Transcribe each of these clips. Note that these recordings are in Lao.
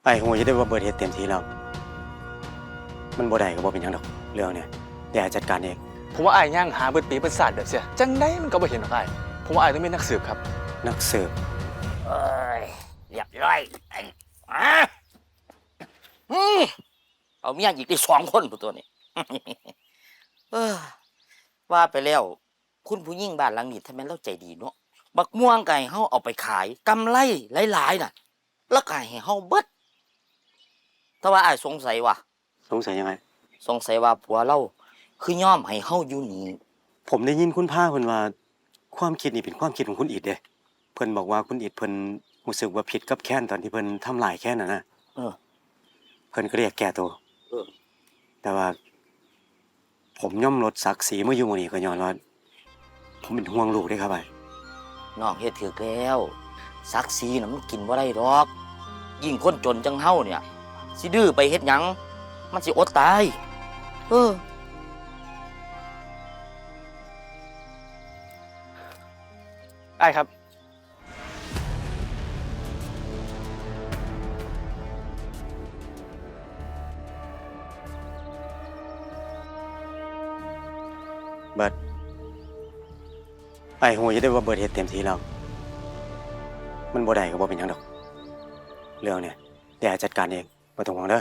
ອ້າຍຮູ້ຢູ່ເດ້ວ່າເບີດເຮັດເຕັມທີ່ແລ້ວ. ມັນບໍ່ໄດ້ກໍບໍ່ເປັນຫຍັງດອກ ເລື່ອງນີ້ດຽວອ້າຍຈັດການເອງ. ຜົມວ່າອ້າຍຍ່າງຫາເບີດປີເບີດຊາດແບບເສຍ ຈັ່ງໃດມັນກໍບໍ່ເຫັນດອກອ້າຍ. ຜົມວ່າອ້າຍຕ້ອງມີນັກສືບຄັບ. ນັກສືບ? ເອີຍ ຮຽບຮ້ອຍ. ອາ ອືມ ເອົາເມຍອີກໄດ້ສອງຄົນພຸ້ນຕົວນີ້. ເອີ ວ່າໄປແລ້ວ ຄຸນຜູ້ຍິງບ້ານຫຼັງນີ້ ຖ້າແມ່ນລາວໃຈດີເນາະ. ບັກມ່ວງກໍໃຫ້ເຮົາເອົາໄປຂາຍ ກຳໄລຫຼາຍໆນະ ລາວກໍໃຫ້ເຮົາເບິດ. ແຕ່ວ່າອ້າຍສົງໄສວ່າ. ສົງໄສຫຍັງອ້າຍ? ສົງໄສວ່າຜົວລາວຄືຍອມໃຫ້ເຮົາຢູ່ນີ້. ຜົມໄດ້ຍິນຄຸນພາເພິ່ນວ່າ ຄວາມຄິດນີ້ເປັນຄວາມຄິດຂອງຄຸນອິດເດ້. ເພິ່ນບອກວ່າຄຸນອິດເພິ່ນຮູ້ສຶກວ່າຜິດກັບແຄນຕອນທີ່ເພິ່ນທຳຮ້າຍແຄນຫັ້ນນະ. ເອີ ເພິ່ນກໍເລີຍຢາກແກ້ໂຕ. ເອີ ແຕ່ວ່າ ຜົມຍອມລົດສັກສີມາຢູ່ໝ່ອງນີ້ກໍຍ້ອນວ່າ ຜົມເປັນຫ່ວງລູກເດ້ຄັບອ້າຍ. ນ້ອງເຮັດຖືກແລ້ວ. ສັກສີນະມັນກິນບໍ່ໄດ້ດອກ. ຍິ່ງຄົນຈົນຈັ່ງເຮົານີ້ ຊິດື້ໄປເຮັດຫຍັງ? ມັນຊິອົດຕາຍ. ເອີ ອ້າຍຄັບ. ເບີດ, ອ້າຍຮູ້ຢູ່ເດ້ວ່າເບີດເຮັດເຕັມທີ່ແລ້ວ. ມັນບໍ່ໄດ້ກໍບໍ່ເປັນຫຍັງດອກ. ເລື່ອງນີ້ດຽວອ້າຍຈັດການເອງ, ບໍ່ຕ້ອງຫ່ວງເດີ.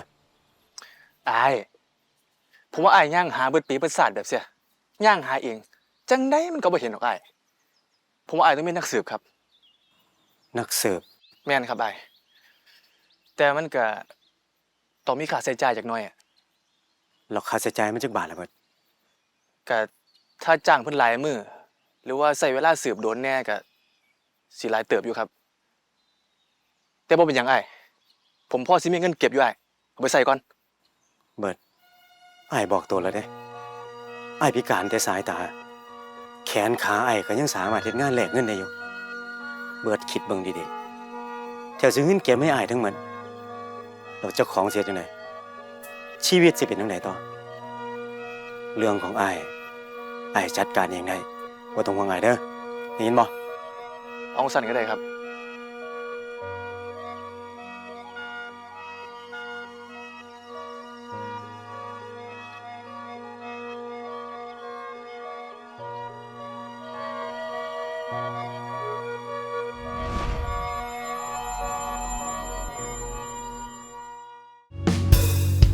ອ້າຍ, ຜົມວ່າອ້າຍຍ່າງຫາເບີດປີເບີດຊາດແບບເສຍ, ຍ່າງຫາເອງ, ຈັ່ງໃດມັນກໍບໍ່ເຫັນດອກອ້າຍ. ຜົມວ່າອ້າຍຕ້ອງມີນັກສືບຄັບ. ນັກສືບ? ແມ່ນຄັບອ້າຍ, ແຕ່ມັນກະຕ້ອງມີຄ່າໃຊ້ຈ່າຍຈັກໜ້ອຍ. ແລ້ວຄ່າໃຊ້ຈ່າຍມັນຈັກບາດລະເບີດ? ກະຖ້າຈ້າງເພິ່ນຫຼາຍມື້ ຫຼືວ່າໃຊ້ເວລາສືບດົນແດ່ ກະຊິຫຼາຍເຕີບຢູ່ຄັບ. ແຕ່ບໍ່ເປັນຫຍັງອ້າຍ, ຜົມພໍຊິມີເງິນເກັບຢູ່ອ້າຍ, ເອົາໄປໃຊ້ກ່ອນ. ເບີດ, ອ້າຍບອກໂຕແລ້ວເດ້, ອ້າຍພິການແຕ່ສາຍຕາ, ແຂນຂາອ້າຍກໍຍັງສາມາດເຮັດງານແລກເງິນໄດ້ຢູ່. ເບີດ, ຄິດເບິ່ງດີໆ, ແຖວຊິເງິນເກັບໃຫ້ອ້າຍທັງໝົດ, ແລ້ວເຈົ້າຂອງຊິເຮັດຈັ່ງໃດ? ຊີວິດຊິເປັນຈັ່ງໃດຕໍ່? ເລື່ອງຂອງອ້າຍ, ອ້າຍຈັດການເອງໄດ້, ບໍ່ຕ້ອງຫ່ວງອ້າຍເດີ, ໄດ້ຍິນບໍ່? ເອົາຊັ້ນກໍໄດ້ຄັບ.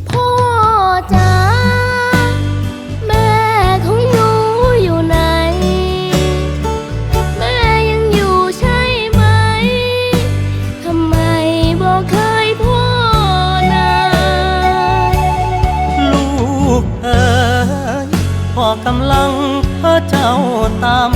ພໍ່ຈ໋າ ແມ່ຂອງໜູຢູ່ໃນ? ແມ່ຍັງຢູ່ໃຊ່ໄໝ? ທຳໄມບໍ່ເຄີຍພໍ້ໜ້າ? ລູກເອີຍ, ພໍ່ກຳລັງພາເຈົ້າຕາມ